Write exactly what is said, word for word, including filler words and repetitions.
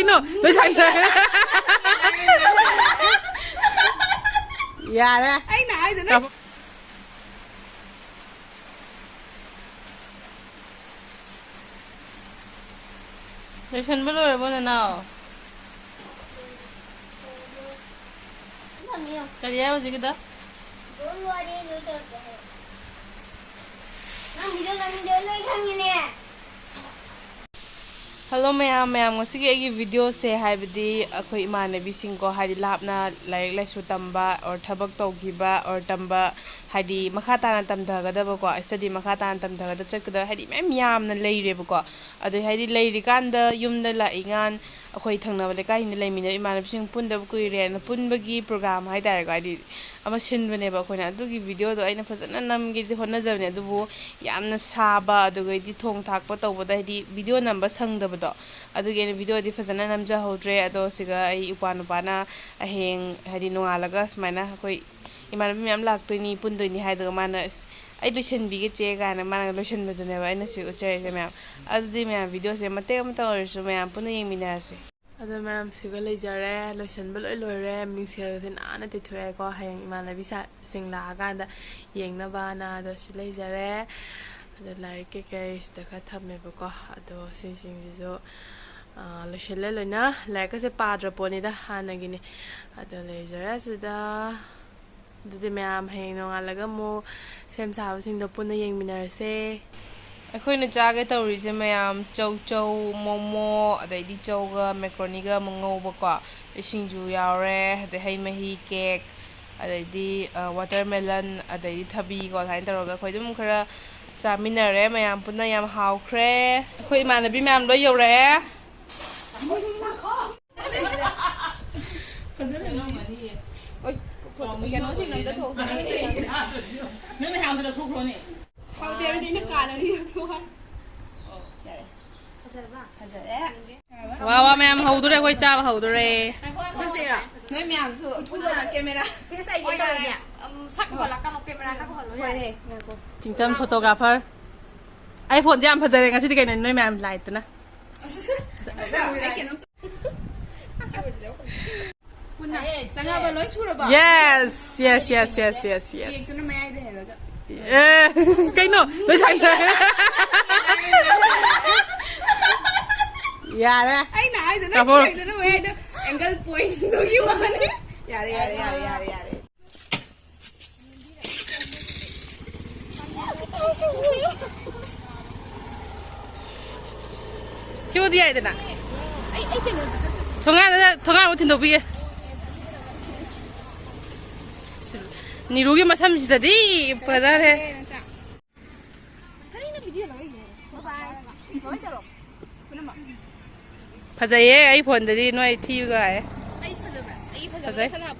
ꯀꯩꯅꯣ? ꯂꯣꯏ ꯊꯥꯡꯊꯔꯦ꯫ ꯌꯥꯔꯦ꯫ ꯑꯩꯅ ꯍꯥꯏꯗꯅ꯫ ꯂꯣꯏꯁꯟꯕ ꯂꯣꯏꯔꯕꯣ ꯅꯅꯥꯎ? ꯀꯔꯤ ꯍꯥꯏ ꯍꯧꯖꯤꯛꯀꯤꯗ? ꯅꯪꯒꯤꯗꯣ, ꯅꯪꯒꯤꯗꯣ ꯂꯣꯏ ꯈꯪꯉꯤꯅꯦ꯫ ꯍꯜꯂꯣ ꯃꯌꯥꯝ, ꯃꯌꯥꯝ ꯉꯁꯤꯒꯤ ꯑꯩꯒꯤ ꯚꯤꯗꯤꯑꯣꯁꯦ, ꯍꯥꯏꯕꯗꯤ ꯑꯩꯈꯣꯏ ꯏꯃꯥꯟꯅꯕꯤꯁꯤꯡꯀꯣ, ꯍꯥꯏꯗꯤ ꯂꯥꯞꯅ ꯂꯥꯏꯔꯤꯛ ꯂꯥꯏꯁꯨ ꯇꯝꯕ or ꯊꯕꯛ ꯇꯧꯈꯤꯕ or ꯇꯝꯕ, ꯍꯥꯏꯗꯤ ꯃꯈꯥ ꯇꯥꯅ ꯇꯝꯊꯒꯗꯕꯀꯣ, study ꯃꯈꯥ ꯇꯥꯅ ꯇꯝꯊꯒꯗꯕ ꯆꯠꯀꯗꯕ ꯍꯥꯏꯗꯤ ꯃꯌꯥꯝ ꯌꯥꯝꯅ ꯂꯩꯔꯦꯕꯀꯣ꯫ ꯑꯗꯩ ꯍꯥꯏꯗꯤ ꯂꯩꯔꯤꯀꯥꯟꯗ ꯌꯨꯝꯗ ꯂꯥꯛꯏꯀꯥꯟ ꯑꯩꯈꯣꯏ ꯊꯪꯅꯕ ꯂꯩꯀꯥꯏꯁꯤꯡꯗ ꯂꯩꯃꯤꯟꯅꯕ ꯏꯃꯥꯟꯅꯕꯤꯁꯤꯡ ꯄꯨꯟꯗꯕ ꯀꯨꯏꯔꯦꯅ ꯄꯨꯟꯕꯒꯤ ꯄ꯭ꯔꯣꯒ꯭ꯔꯥꯝ ꯍꯥꯏꯇꯥꯔꯦꯀꯣ, ꯍꯥꯏꯗꯤ ꯑꯃ ꯁꯤꯟꯕꯅꯦꯕ ꯑꯩꯈꯣꯏꯅ꯫ ꯑꯗꯨꯒꯤ ꯚꯤꯗꯤꯑꯣꯗꯣ ꯑꯩꯅ ꯐꯖꯅ ꯅꯝꯒꯦꯗꯤ ꯍꯣꯠꯅꯖꯕꯅꯦ, ꯑꯗꯨꯕꯨ ꯌꯥꯝꯅ ꯁꯥꯕ, ꯑꯗꯨꯒꯩꯗꯤ ꯊꯣꯡ ꯊꯥꯛꯄ ꯇꯧꯕꯗ ꯍꯥꯏꯗꯤ ꯚꯤꯗꯤꯑꯣ ꯅꯝꯕ ꯁꯪꯗꯕꯗꯣ, ꯑꯗꯨꯒꯤ ꯑꯩꯅ ꯚꯤꯗꯤꯑꯣꯗꯤ ꯐꯖꯅ ꯅꯝꯖꯍꯧꯗ꯭ꯔꯦ꯫ ꯑꯗꯣ ꯁꯤꯒ ꯑꯩ ꯏꯄ꯭ꯋꯥ ꯅꯨꯄꯥꯅ ꯍꯌꯦꯡ ꯍꯥꯏꯗꯤ ꯅꯣꯡꯉꯥꯜꯂꯒ ꯁꯨꯃꯥꯏꯅ ꯑꯩꯈꯣꯏ ꯏꯃꯥꯟꯅꯕꯤ ꯃꯌꯥꯝ ꯂꯥꯛꯇꯣꯏꯅꯤ, ꯄꯨꯟꯗꯣꯏꯅꯤ ꯍꯥꯏꯗꯨꯒ ꯃꯥꯅ, "ꯑꯁ, ꯑꯩ ꯂꯣꯏꯁꯤꯟꯕꯤꯒꯦ ꯆꯦ" ꯀꯥꯏꯅ ꯃꯥꯅ ꯂꯣꯏꯁꯤꯟꯕꯗꯨꯅꯦꯕ ꯑꯩꯅ ꯁꯤ ꯎꯠꯆꯔꯤꯁꯦ ꯃꯌꯥꯝ꯫ ꯑꯗꯨꯗꯤ ꯃꯌꯥꯝ, ꯚꯤꯗꯤꯑꯣꯁꯦ ꯃꯇꯦꯛ ꯑꯃꯇ ꯑꯣꯏꯔꯁꯨ ꯃꯌꯥꯝ ꯄꯨꯟꯅ ꯌꯦꯡꯃꯤꯟꯅꯔꯁꯦ꯫ ꯑꯗꯣ ꯃꯌꯥꯝ, ꯁꯤꯒ ꯂꯩꯖꯔꯦ, ꯂꯣꯏꯁꯤꯟꯕ ꯂꯣꯏ ꯂꯣꯏꯔꯦ, ꯃꯤꯡꯁꯦꯜꯁꯦ ꯅꯥꯟꯅ ꯇꯩꯊꯣꯛꯑꯦꯀꯣ꯫ ꯍꯌꯦꯡ ꯏꯃꯥꯟꯅꯕꯤ ꯁꯥ-, ꯁꯤꯡ ꯂꯥꯛꯑꯀꯥꯟꯗ ꯌꯦꯡꯅꯕꯅ꯫ ꯑꯗꯣ ꯁꯤ ꯂꯩꯖꯔꯦ꯫ ꯑꯗꯣ ꯂꯥꯏꯔꯤꯛ ꯀꯩꯀꯩ ꯁꯤꯗ ꯈꯔ ꯊꯝꯃꯦꯕꯀꯣ꯫ ꯑꯗꯣ ꯁꯤꯁꯤꯡꯁꯤꯁꯨ, ꯑ, ꯂꯣꯏꯁꯤꯜꯂꯦ ꯂꯣꯏꯅ꯫ ꯂꯥꯏꯔꯤꯛꯀꯁꯦ ꯄꯥꯗ꯭ꯔ ꯄꯣꯠꯅꯤꯗ ꯍꯥꯟꯅꯒꯤꯅꯤ꯫ ꯑꯗꯣ ꯂꯩꯖꯔꯦ ꯁꯤꯗ꯫ ꯑꯗꯨꯗꯤ ꯃꯌꯥꯝ ꯍꯌꯦꯡ ꯅꯣꯡꯉꯥꯜꯂꯒ ꯑꯃꯨꯛ ꯁꯦꯝ ꯁꯥꯕꯁꯤꯡꯗꯣ ꯄꯨꯟꯅ ꯌꯦꯡꯃꯤꯟꯅꯔꯁꯦ꯫ ꯑꯩꯈꯣꯏꯅ ꯆꯥꯒꯦ ꯇꯧꯔꯤꯁꯦ ꯃꯌꯥꯝ, ꯆꯧ ꯆꯧ, ꯃꯣꯃꯣ, ꯑꯗꯩꯗꯤ ꯆꯧꯒ ꯃꯦꯀ꯭ꯔꯣꯅꯤꯒ ꯑꯃꯨꯛ ꯉꯧꯕꯀꯣ, ꯑꯗꯩ ꯁꯤꯡꯖꯨ ꯌꯥꯎꯔꯦ, ꯑꯗꯩ ꯍꯩ ꯃꯍꯤ, ꯀꯦꯛ, ꯑꯗꯩꯗꯤ, ꯑ, ꯋꯥꯇꯔꯃꯦꯂꯟ, ꯑꯗꯩꯗꯤ ꯊꯕꯤꯀꯣ, ꯑꯗꯨꯃꯥꯏꯅ ꯇꯧꯔꯒ ꯑꯩꯈꯣꯏ ꯑꯗꯨꯝ ꯈꯔ ꯆꯥꯃꯤꯟꯅꯔꯦ ꯃꯌꯥꯝ ꯄꯨꯟꯅ꯫ ꯌꯥꯝ ꯍꯥꯎꯈ꯭ꯔꯦ꯫ ꯑꯩꯈꯣꯏ ꯏꯃꯥꯟꯅꯕꯤ ꯃꯌꯥꯝ ꯂꯣꯏ ꯌꯧꯔꯛꯑꯦ꯫ ꯑꯣꯏ, ꯐꯣꯇꯣ, ꯀꯩꯅꯣꯁꯤꯡ ꯑꯝꯇ ꯊꯣꯛꯁꯤ꯫ ꯅꯪꯅ ꯍꯥꯟꯅ ꯂꯧꯊꯣꯛꯈ꯭ꯔꯣꯅꯦ꯫ ꯍꯧꯗꯦ, ꯑꯩꯗꯤ ꯑꯩꯅ ꯀꯥꯜꯂꯅꯤ ꯂꯧꯊꯣꯛꯑꯣ꯫ ꯌꯥꯔꯦ꯫ ꯐꯖꯔꯦ꯫ ꯋꯥ, ꯋꯥ ꯃꯌꯥꯝ ꯍꯧꯗꯣꯔꯦ, ꯑꯩꯈꯣꯏ ꯆꯥꯕ ꯍꯧꯗꯣꯔꯦ꯫ ꯅꯠꯇꯦꯔꯣ? ꯅꯣꯏ ꯃꯌꯥꯝꯁꯨ ꯄꯨꯟꯅ ꯀꯦꯃꯦꯔꯥ꯫ ꯐꯦꯁ ꯑꯥꯏ ꯗꯤ ꯇꯧꯔꯒꯦ꯫ ꯎꯝ, ꯁꯛ ꯎꯍꯜꯂꯛꯀꯅꯣ, ꯀꯦꯃꯦꯔꯥ ꯈꯛ ꯎꯍꯜꯂꯣ, ꯌꯥꯔꯦ꯫ ꯍꯣꯏꯅꯦ, ꯉꯥꯏꯈꯣ꯫ ꯆꯤꯡꯊꯝ ꯐꯣꯇꯣꯒ꯭ꯔꯥꯐꯔ꯫ ꯑꯩ ꯐꯣꯟꯁꯦ ꯌꯥꯝ ꯐꯖꯔꯦ ꯉꯁꯤꯗꯤ ꯀꯩꯅꯣ, ꯅꯣꯏ ꯃꯌꯥꯝ ꯂꯥꯏꯠꯇꯨꯅ꯫ ꯑꯩ ꯀꯩꯅꯣꯝ ꯑꯉꯥꯕ ꯂꯣꯏ ꯁꯨꯔꯕ? Yes, yes, yes, yes, yes, yes. ꯀꯦꯛꯇꯨꯅ ꯃꯌꯥꯏꯗ ꯍꯦꯜꯂꯒ꯫ ꯑꯦ, ꯀꯩꯅꯣ? ꯂꯣꯏ ꯊꯥꯡꯊꯔꯦ꯫ ꯌꯥꯔꯦ꯫ ꯑꯩꯅ ꯍꯥꯏꯗꯣ ꯅꯪ ꯀꯥꯞꯄꯣ꯫ ꯀꯦꯛꯇꯨꯅ ꯃꯌꯥꯏꯗ angle pointꯗꯨꯒꯤ ꯋꯥꯅꯤ꯫ ꯌꯥꯔꯦ, ꯌꯥꯔꯦ, ꯌꯥꯔꯦ, ꯌꯥꯔꯦ, ꯌꯥꯔꯦ꯫ ꯁꯤꯕꯨꯗꯤ ꯌꯥꯏꯗꯅ꯫ ꯑꯩ, ꯑꯩ ꯀꯩꯅꯣꯗꯨꯗ ꯊꯣꯡꯒꯥꯟꯗ, ꯊꯣꯡꯒꯥꯟꯕꯨ ꯊꯤꯟꯗꯣꯛꯄꯤꯒꯦ꯫ ꯅꯤꯔꯨꯒꯤ ꯃꯁꯝꯁꯤꯗꯗꯤ ꯐꯖꯔꯦ꯫ ꯀꯔꯤꯅꯣ video ꯂꯧꯔꯛꯏꯁꯦ? Bye bye꯫ ꯂꯣꯏ ꯇꯧꯔꯣ꯫ ꯄꯨꯝꯅꯃꯛ꯫ ꯐꯖꯩꯌꯦ, ꯑꯩ phoneꯗꯗꯤ ꯅꯣꯏ ꯊꯤꯕꯒ ꯍꯥꯏ꯫ ꯑꯩ ꯐꯖꯕ꯭ꯔꯥ? ꯑꯩ ꯐꯖꯕ꯭ꯔꯥ? ꯐꯖꯩ꯫ ꯈꯜꯂ